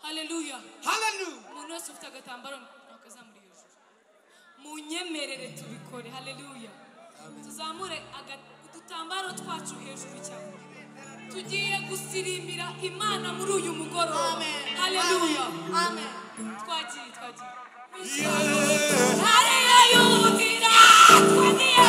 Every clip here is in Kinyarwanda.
Haleluya. Hallelujah. Umuntu wese ufite agatambaro akazamura hejuru. Munyemerere tubikore. Haleluya. Tuzamure udutambaro twacu hejuru cyane. Tugiye gusirimbira Imana muri uyu mugoroba. Haleluya. Amen. Twagiye twagiye. Haleluya yudira twagiye.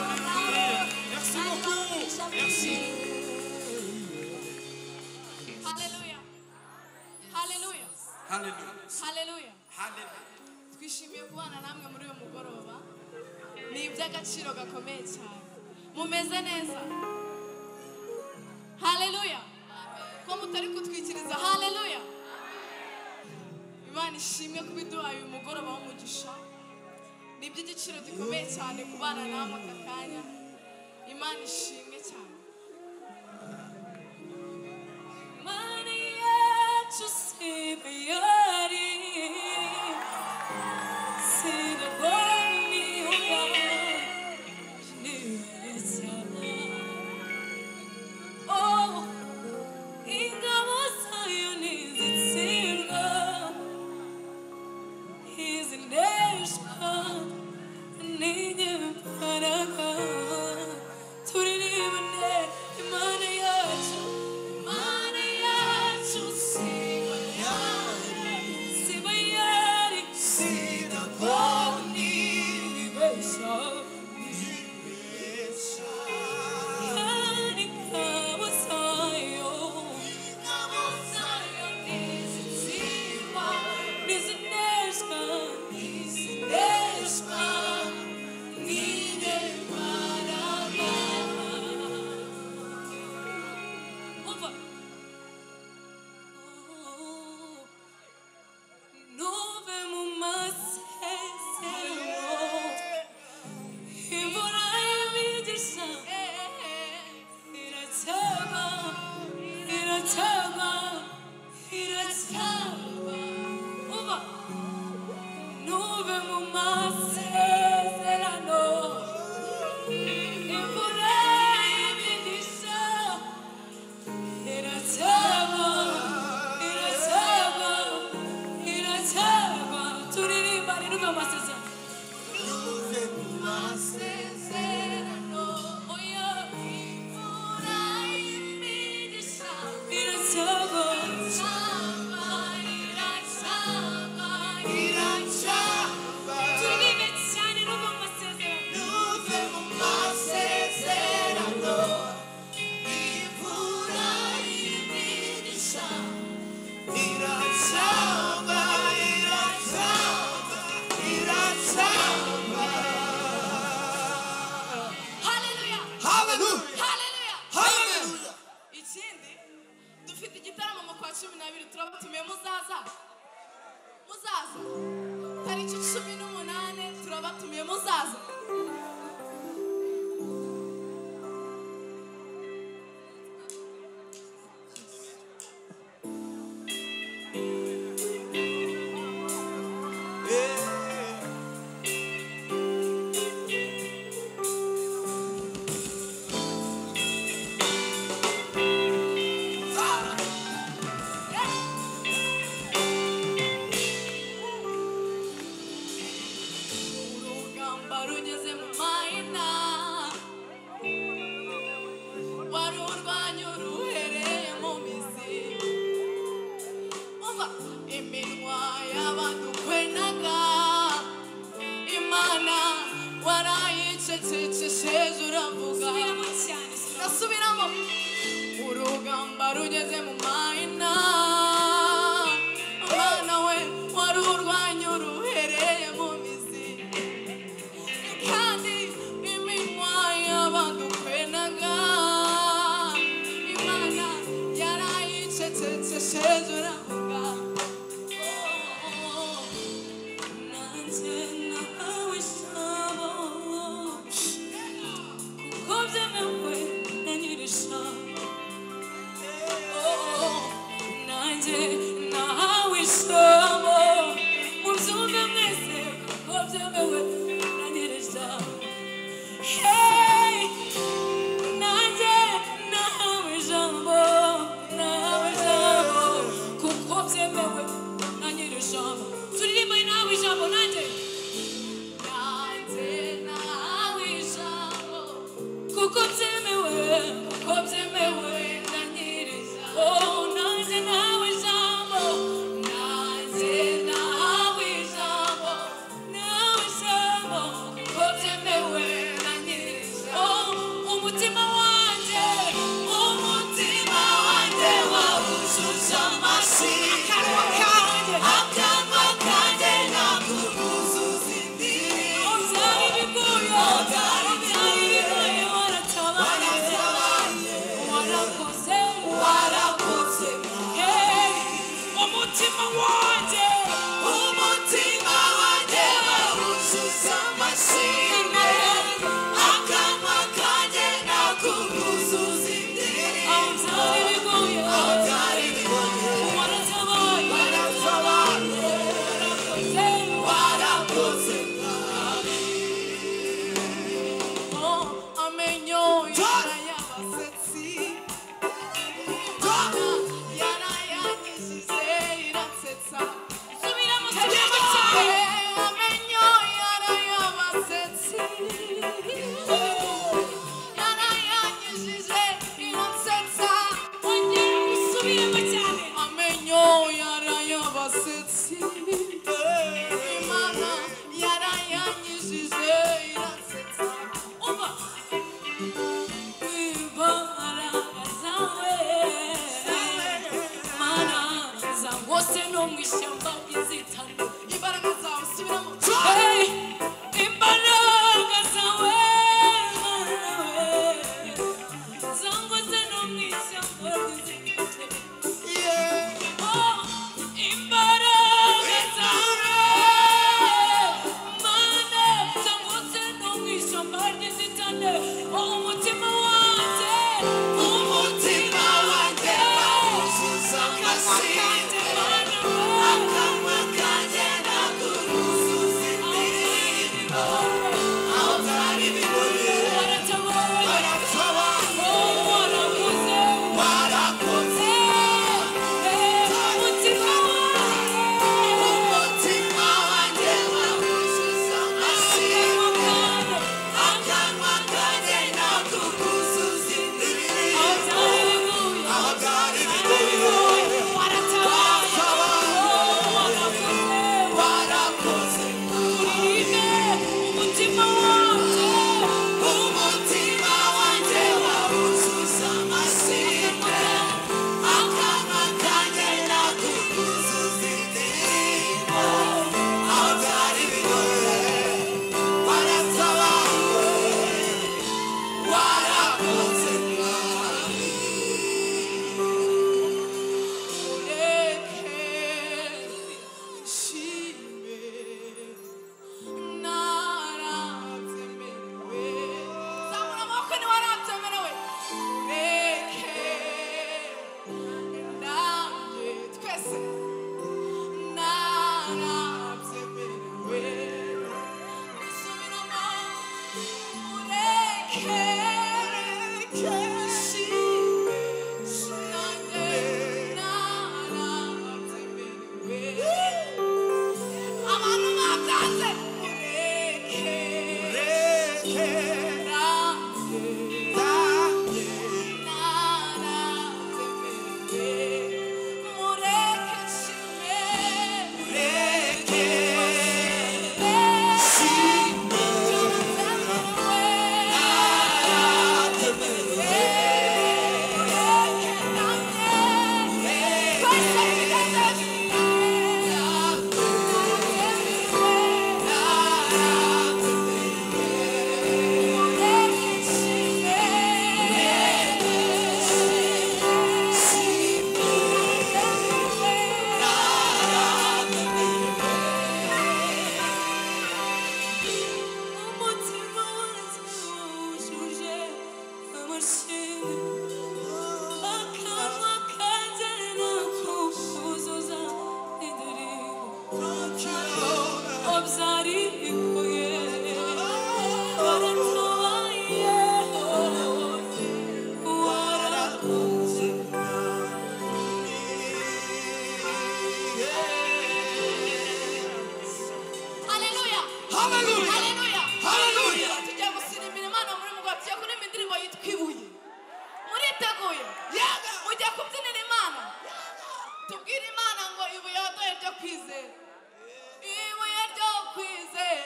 Merci beaucoup. Merci. Haleluya. Haleluya. Hallelujah. Haleluya. Hallelujah. Twishimiye kubana namwe muri uyu mugoroba. Ni iby'agaciro gakomeye cyane. Mumeze neza. Haleluya. Ko mutari kutwikiriza. Haleluya. Imana ishimwe kubiduhaye uyu mugoroba w'umugisha. Ni iby'igiciro gikomeye cyane kubana namwe aka kanya. Imana ishimwe cyane. Imana yacu si bayari, sinagomba nibeshya. Oh, ingabo zayo ntizitsindwa, izineshwa n'inyembaraga. Turirimbane Imana yacu, Imana yacu si bayari, si bayari, nibeshya. Kandi ingabo zayo, ntizitsindwa, ntizineshwa, ntizineshwa n'inyembaraga. Umva. Ntuve mu masezerano, imvura y'imigisha iracyaba, iracyaba, iracyaba. Umva. Ntuve mu masezerano, imvura y'imigisha iracyaba, iracyaba, iracyaba. Turirimbane ntuve mu masezerano. Masezerano, oya, imvura y'imigisha iracyaba, iracyaba, iracyaba. Turirimbe cyane ntuve mu masezerano. Haleluya. Hallelujah. Haleluya. Hallelujah. Ikindi dufite igitaramo mu kwa 12 turabatumiye muzaza. Muzaza. Tariki 18 turabatumiye muzaza. Yeah. Subiramo. Urugamba rugeze mu mahina, umwana we warurwanya uruhereye mu mizi, kandi iminwa y'abadukwenaga Imana yarayicecekesheje uravuga. Nanjye nahawe ijambo kuko byemewe na nyir'ijambo. Nanjye nahawe ijambo mubyumve mwese kuko byemewe na nyir'ijambo. Hey, nanjye nahawe ijambo, nahawe ijambo kuko byemewe na nyir'ijambo. Turirimbe nahawe ijambo nanjye. Nanjye nahawe ijambo Kuko byemewe, kuko byemewe na nyir'ijambo. Oh, nanjye nahawe ijambo, nanjye nahawe ijambo nahawe ijambo. kuko byemewe na nyir'ijambo. Oh, umutima wanjye, Umutima wanjye wawujuje amashimwe, akanwa kanjye, akanwa kanjye nakuzuza indirimbo. oh, byari bigoye, Byari byari bigoye, waratabaye, Waratabaye, warakoze, warakoze. Hey, umutima wanjye, Umutima wanjye wawujuje amashimwe, akanwa kanjye nakuzuza indirimbo. oh, byari bigoye, Byari bigoye, waratabaye, waratabaye, warakoze. warakoze. Oh, amenyo yarayabasetsi, Imana yarayanyujije iransetsa. Subiramo, subiramo cyane. Amenyo yarayabasetsi, yarayanyujije iransetsa. Ongera usubiremo cyane. Amenyo yarayabasetsi, Imana yarayanyujije iransetsa. Umva. Imbaraga zawe, Mana, zangose no mu ishyamba ry'inzitane. Imbaraga zawe subiramo. Hey, imbaraga zawe, Mana we, zangose no mu ishyamba ry'inzitane. Oh, imbaraga zawe, Mana, zangose no mu ishyamba ry'inzitane. Oh, umutima wanjye, Umutima wanjye wawuzuza amashimwe, akanwa kanjye nakuzuza indirimbo. Aho byari bigoye, waratabaye, warakoze. Umutima wanjye wawuzuza amashimwe, akanwa kanjye nakuzuza indirimbo yitwa Ibuye. Muriteguye? Mujya kubyinira Imana? Tubwire Imana ngo ibuye waduhaye ryo kwizera. Ibuye ryo kwizera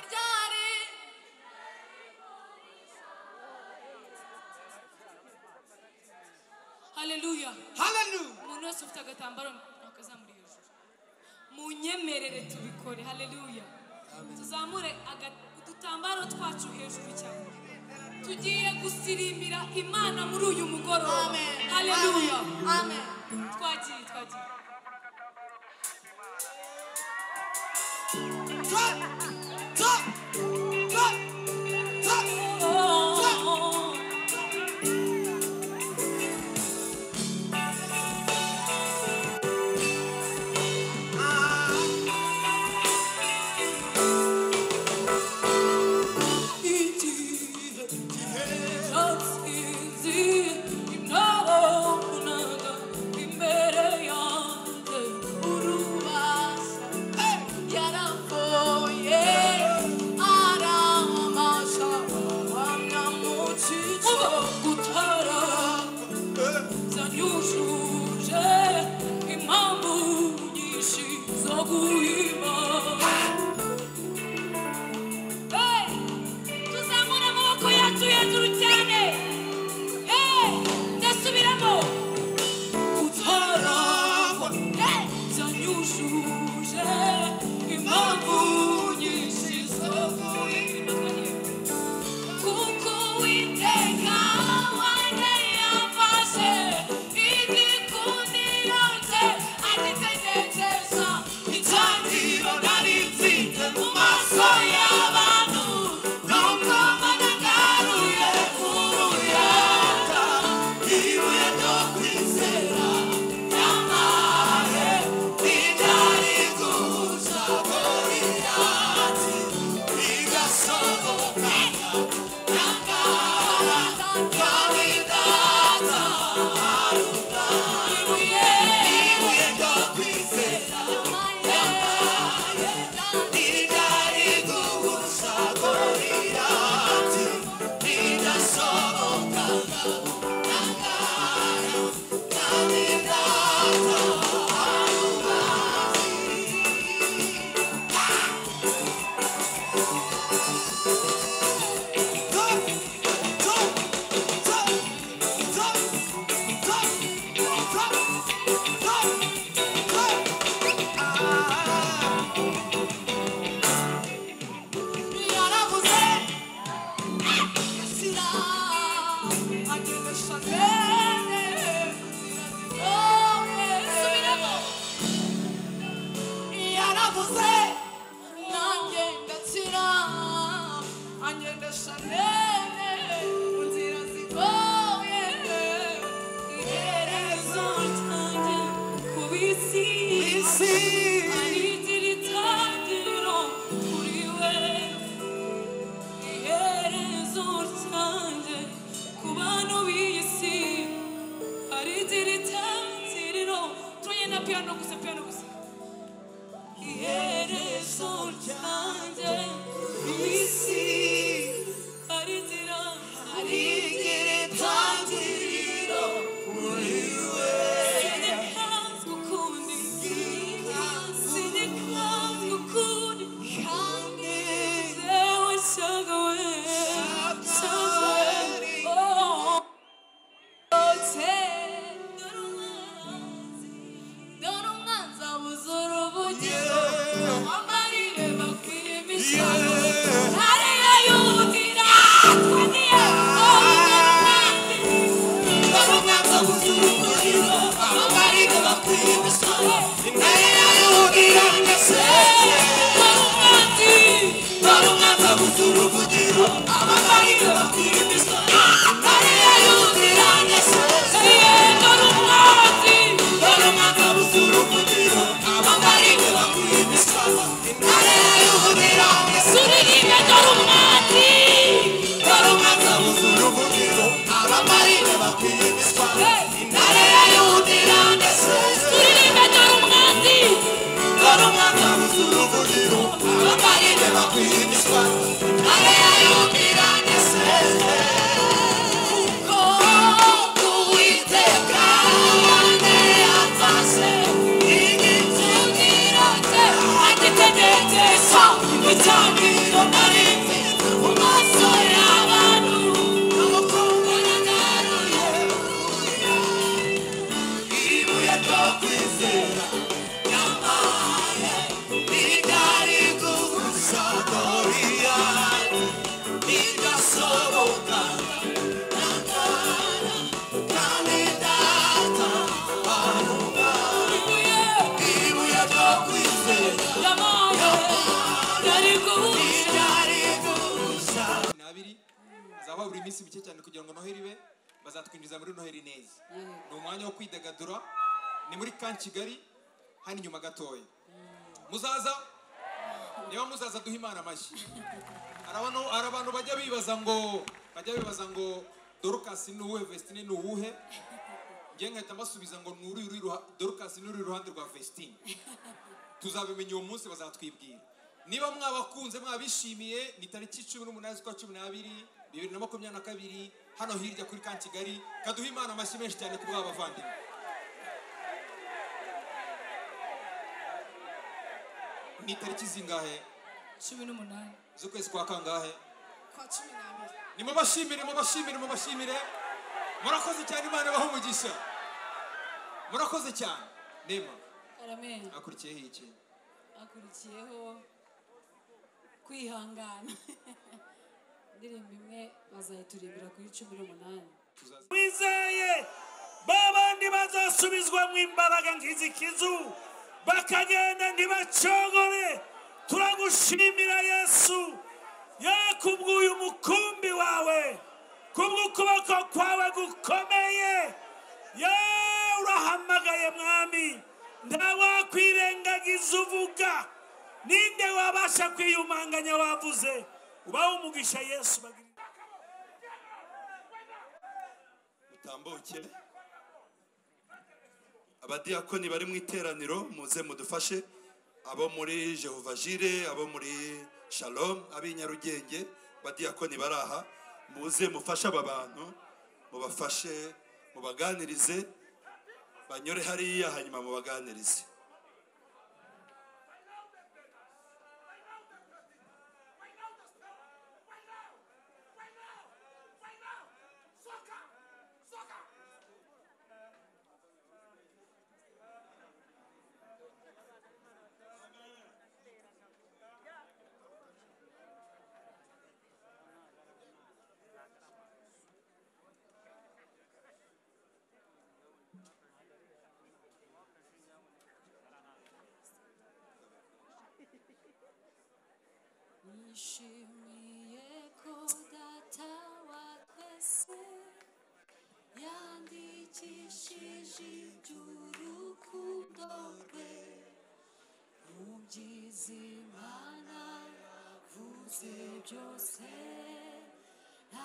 ryari. Haleluya. Hallelujah. Umuntu wese ufite agatambaro akazamura hejuru. Munyemerere tubikore. Haleluya. Tuzamure udutambaro twacu hejuru cyane. Tugiye gusirimira Imana muri uyu mugoroba. Amen. Haleluya. Amen. Twagiye twagiye. Drop, drop, drop, drop. Oh. Urubasha yarafoye aramasha wamyamucico gutara zanyujuje impamvu nyinshi zo guhima. Hey! Tuzamure amaboko yacu hejuru cyane. Hey! Ndasubiramo. Gutara hey! Zanyujuje impamvu nyinshi zo guhima. Kuko Uwiteka wanjye yafashe igikundiro cye agitegekesha Itangiriro nari mfite mu maso y'abantu nuko banagaruye umuyaga. Ibuye ryo kwizera yampaye ntiryari guhuza Goliyati rigasohoka nyangara kandi data ibuye ibuye ryo kwizera ntiryari guhuza Goliyati rigasohoka nyangara kandi data. Yaravuze yasira agendesha bene inzira zigoye. Subiramo. Yaravuze nanjye ndakira angendesha bene mu nzira zigoye. Iherezo ryanjye ku bisi arigira itangiriro kuri we. Iherezo ryanjye ku bantu b'iyi si arigira itangiriro. Turagenda piyano gusa, piyano gusa. Iherezo ryanjye ku isi arigira Sinikanzwe ukundi, sinikanzwe ukundi, jewe shagawe, shagawe, oh. Dore umwanzi abuze uruvugiro amarire bakwiye imisoro Hariya yudira, twagiye, oh, dore umwanzi. Dore umwanzi, yeah, dore umwanzi. Suririmbe dore umwanzi. Suririmbe dore umwanzi. Uruvugiro, abamarine bakwiye imiswaro, intare ya Yuda irandese. Hazaba habura iminsi mike cyane kugira ngo Noheli ibe, bazatwinjiza muri Noheli neza. Ni umwanya wo kwidagadura, ni muri Camp Kigali hano inyuma gatoya. Muzaza? Niba muzaza duhe Imana amashyi. Hari abantu bajya bibaza ngo Dorcas ni uwuhe, Vestine ni uwuhe? Njye nkahita mbasubiza ngo Dorcas ni uri iruhande rwa Vestine. Tuzabimenya uwo munsi, bazatwibwira. Niba mwabakunze mwabishimiye, ni tariki 18 z'ukwa 12 2022 hano hirya kuri Camp Kigali. Kaduha Imana amashyi menshi cyane ku bw'abavandimwe. Ni tariki zingahe? 18 z'ukwezi kwa kangahe? Kwa 12. Nimubashimire, mubashimire, mubashimire. Murakoze cyane, Imana ibahe umugisha. Murakoze cyane. Nema. Amen. Akurikiyeho iki? Akurikiyeho kwihangana. Indirimbo imwe bazayituririmbira kuri 18. Wizeye babandi bazasubizwa mu imbaraga nk'izikizu, bakagenda ntibacogore. Turagushimira Yesu, yakubwiye umukumbi wawe, kubw'ukuboko kwawe gukomeye. Ya urahamagaye Mwami, ntawakwirengagiza uvuga. Ninde wabasha kwiyumanganya wavuze? Ubahe umugisha Yesu. Mutambuke abadiyakoni bari mu iteraniro, muze mudufashe. Abo muri Jehova Jire, abo muri Shalom, ab'i Nyarugenge, abadiyakoni baraha, muze mufashe aba bantu, mubafashe, mubaganirize, banyure hariya hanyuma mubaganirize. Nishimiye ko data wa twese yandikishije iby'urukundo rwe, mu byiza Imana yavuze byose.